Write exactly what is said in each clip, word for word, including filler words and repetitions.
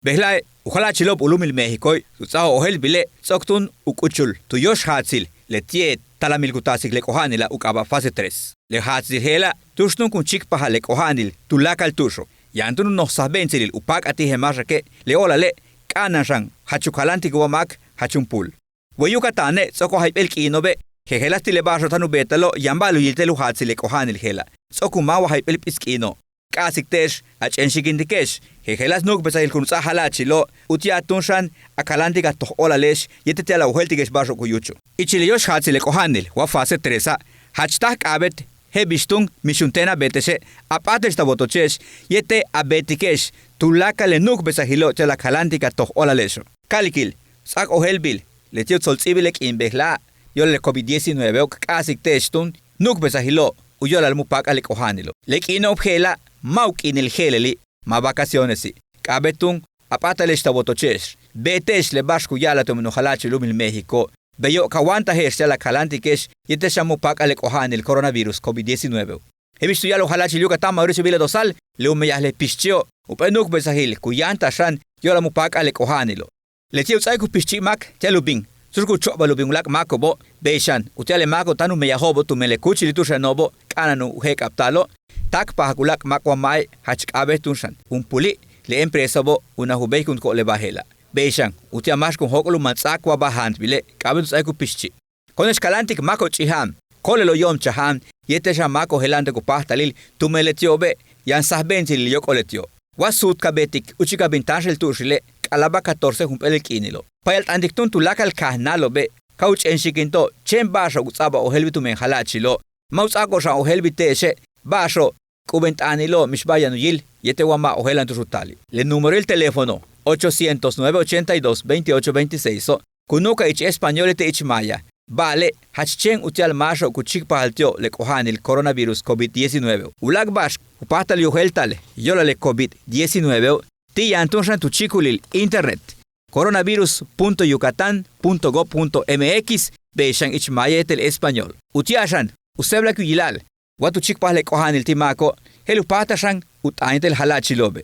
Bejla'e' u jala'achilo'ob u lu'umil Méxicoe' tu ts'áaj u ojéeltbile' ts'o'ok túun u k'uchul tu yóox jaatsil leti'e' talamil ku taasik le k'oja'anila' u k'aaba' fase tres. Le jaatsil je'ela' tu'ux túun kun chíikpajal le k'oja'anil tuláakal tu'uxo'. Yaan túun u noj sajbe'entsilil u páak'al ti' je'el máaxake' le óolale' k'a'ana'an xan jach u kaláantik wa máak jach jumpúul. Wey Yucatane' ts'o'ok wa jayp'éel k'iino'obe' jejeláas ti' le ba'axo'ob táan u beeta'alo' yaan ba'al u yilteel u jaatsil le k'oja'anil je'ela'. Ts'o'ok u máan wa jayp'éel p'is k'iino'. K'a'asik te'ex a ch'enxikintikech jejeláas nu'ukbesajil kun ts'áaj jala'achilo' uti'al túun xan a kaláantik a toj óolale'ex yéetel ti'al a ojéeltike'ex ba'axo'ob ku yúuchul. Ichil le yóox jaatsil le k'oja'anil wa fase tres a' jach táaj k'a'abéet je'el bix túun mix juntéen a beete'exe' a p'áate'ex ta wotoche'ex yéetel a beetike'ex tuláakal le nu'ukbesajilo'ob ti'al a kaláantik a toj óolale'exo'. Ka'alikil ts'áaj ojéelbil leti' u tsolts'íibil le k'iin bejla'a' yo'olal le covid diecinueveo'ob k k'a'asik te'ex túun nu'ukbesajilo'ob u yóolal mu' páak'al le k'oja'anilo'. Le k'iino'ob je'ela' ma' u k'iinil je'eleli' ma' vacacionesi'. K'a'abéet túun a p'áatale'ex ta wotoche'ex beete'ex le ba'ax ku ya'ala'al tumen u jala'achil u lu'umil México. Beyo' ka wáantaje'ex ti'al a kaláantike'ex yéetel xan mu' páak'al le k'oja'anil coronavirus covid diecinueveo'ob. Je'el bix tu ya'al u jala'achil Yucatán Mauricio Vila Dosal le u meyaj le pixchi'o' jump'éel nu'ukbesajil ku yáantaj xan yo'olal mu' páak'al le k'oja'anilo'. Leti'e' u ts'áaik u pixchi' máak ti'al u bin tu'ux ku cho'obal u bin u láak' máako'obo'. Bey xan uti'al le máako'ob táan u meyajo'obo' tumen le kúuchil tu'ux yano'obo' k'a'ana'an u je'ek'abta'alo'. Táakpajak u láak' máak wa ma'e' jach k'a'abéet túun xan jumpuli' le empresao'obo' unaj u béeykunko'ob le ba'al je'ela'. Bey xan uti'al máax kun jóok'ol u mants'áak wa ba'al jaantbile' k'a'abéet u ts'áaik u pixchi'. Ko'one'ex kaláantik máako'ob ch'ija'an ko'olelo'ob yo'omchaja'an yéetel xan máako'ob jela'antik u páajtalil tumen leti'obe' yaan sajbe'entsilil yóok'ol leti'o'. Wa suut ka beetik úuchik a bin táanxel tu'uxile' k'alaba'al catorce jump'éelel k'iinilo'. Payalt'aantik túun tuláakal kajnáalo'obe' ka u ch'enxikinto'ob chéen ba'axo'ob ku ts'a'abal ojéelbil tumen jala'achilo'. Ma' u ts'áako'ob xan ojéelbil te'exe' ba'axo'ob k'ubent'aanilo'ob mixba'al yaan u yil yéetel wa ma' ojéela'an tu'ux u taali'. Le númeroil teléfono ochocientos nueve ochenta y dos veintiocho veintiseiso' ku nu'uka'al ich español yéetel ich maya. Ba'ale' jach chéen uti'al máaxo'ob ku chíikpajal ti'ob le k'oja'anil coronavirus covid diecinueveo'ob. U láak' ba'ax ku páajtal u yojéelta'al yo'olal le covid diecinueveo'ob ti' yaan túun xan tu chíikulil internet coronavirus punto yucatán punto gob punto mx bey xan ich maya yéetel español. Uti'al xan u séeblaik u yila'al wa tu chíikpajal le k'oja'anil ti' máako'ob je'el u páajtal xan u t'aan yéetel jala'achilo'obe'.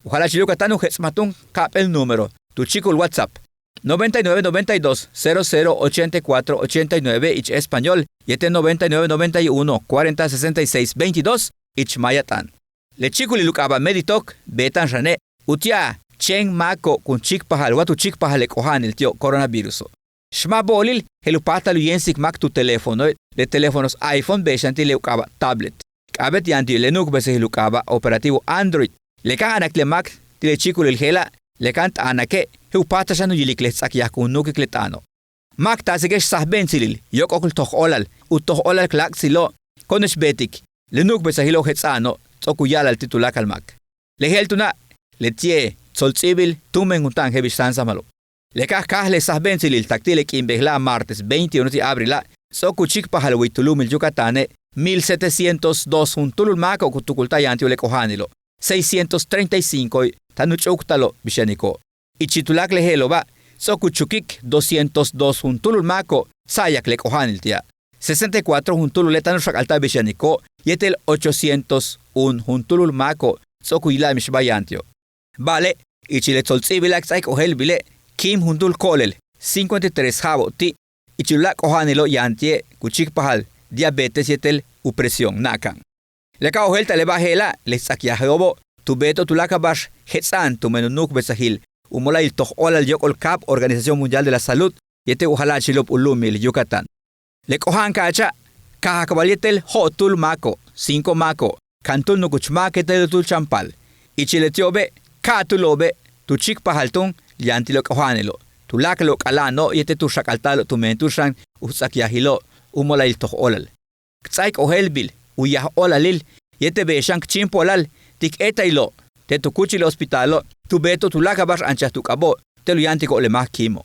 U jala'achil Yucatán u jets'maj túun ka'ap'éel número tu chíikul WhatsApp noventa y nueve noventa y dos cero cero ochenta y cuatro ochenta y nueve ich español yéetel noventa y nueve noventa y uno cuarenta sesenta y seis veintidós ich maya t'aan. Le chíikulil u k'aaba' Meditok beeta'an xane' uti'al chéen máako'ob kun chíikpajal wa tu chíikpajal le k'oja'anil ti'ob coronaviruso'. Xma' bo'olil je'el u páajtal u yéemsik máak tu teléfonoe', le teléfonos iPhone bey xan ti' le u k'aaba' tablet. K'a'abéet yaan ti' le nu'ukbesajil u k'aaba' operativo Android. Le ka'aj anak le máak ti' le chíikulil je'ela' le ka'aj t'aanake' je'el u páajtal xan u yilik le ts'akyaj kun nu'ukik le t'aano'. Ma' k taasike'ex sajbe'entsilil yóok'ol k toj óolal, u toj óolal k láak'tsilo'ob ko'one'ex beetik le nu'ukbesajilo'ob jets'a'ano' ts'o'ok u ya'ala'al ti' tuláakal máak. Le je'el túuna' leti'e' tsolts'íibil tumen junta'an je'el bix sáansamalo'. Le ka'aj káajal le sajbe'entsilil tak ti' le k'iin bejla'a' martes veintiuno ti' abrila' ts'o'ok u chíikpajal wey tu lu'umil Yucatane' mil setecientos dos juntúulul máako'ob ku tukulta'al yaan ti'ob le k'oja'anilo'. Seiscientos treinta y cinco táan u ch'úukta'alo'ob bix yaniko'ob. Ichil tuláakal le je'elo'oba' ts'o'ok u chukik doscientos dos juntúulul máako'ob tsa'ayak le k'oja'anil ti'a'. Sesenta y cuatro juntúulule' táan u xak'alta'al bix yaniko'ob yéetel ochocientos un juntúulul máako'ob ts'o'ok u yila'al mixba'al yaan ti'ob. Ba'ale' ichil le tsolts'íibila' k ts'áaik ojéelbile' kiim juntúul ko'olel cincuenta y tres ja'abo'ob ti' ichil u láak' k'oja'anilo' yaan ti'e' ku chíikpajal diabetes yéetel u presión na'akan. Le ka ojéelta'al le ba'al je'ela' le ts'akyajo'obo' tu beeto'ob tuláakal ba'ax jets'a'an tumen u nu'ukbesajil u mola'ayil toj óolal yóok'ol kaab Organización Mundial de la Salud yéetel u jala'achilo'ob u lu'umil Yucatán. Le k'oja'an ka'acha' kajakbal yéetel jo'otúul máako'ob, cinco máako'ob, kantúul nukuch máak yéetel juntúul chan paal. Ichil leti'obe' ka'atúulo'obe' tu chíikpajal túun yaan ti' le k'oja'anilo', tuláakalo'ob k'ala'ano'ob yéetel tu xak'alta'alo'ob tumen tu'ux xan u ts'akyajilo'ob u mola'ayil toj óolal. K ts'áaik ojéelbil u yaj óolalil yéetel bey xan k chíimpolal ti' k éeta'aylo'ob te' tu kúuchil hospitalo' tu beeto'ob tuláakal ba'ax anchaj tu k'abo'ob te'el u yáantiko'ob le máak kiimo'.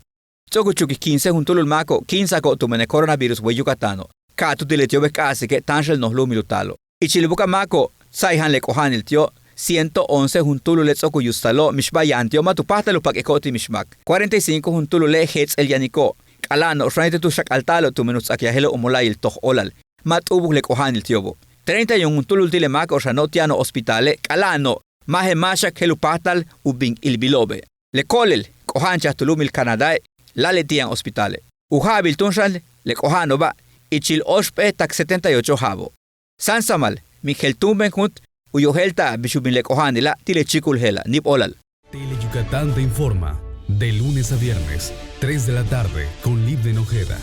Ts'o'ok u chukik quince juntúulul máako'ob kíinsako'ob tumen le coronavirus wey Yucatano'. Ka'atúul ti' leti'obe' k ka'asike' táanxel noj lu'umil u taalo'. Ichil u buka'aj máako'ob tsa'ayja'an le k'oja'anil ti'o' ciento once juntúulule' ts'o'ok u yustalo'ob mixba'al yaan ti'ob ma' tu páajtal u pak'iko'ob ti' mixmáak. Cuarenta y cinco juntúulule' jets'el yaniko'ob k'ala'ano'ob xan yéetel tu xak'alta'alo'ob tumen u ts'akyajilo'ob u mola'ayil toj óolal. Ma' t'u'ubuk le k'oja'anil ti'obo'. Treinta y un juntúulul ti' le máako'ob xano' ti' yano'ob hospitale' k'ala'ano'ob ma' je'el máaxak je'el u páajtal u bin ilbilo'obe'. Le ko'olel k'oja'anchaj tu lu'umil Canadae' láayli' ti' yaan hospitale'. U ja'abil túun xan le k'oja'ano'oba' ichil óoxp'éel tak setenta y ocho ja'abo'. Sáansamal Miguel Tumben Hunt u yojéelta'al bix u bin le k'oja'anila' ti' le chíikul je'ela'. Níib óolal. Tele Yucatán te informa de lunes a viernes, tres de la tarde, con Livden Ojeda.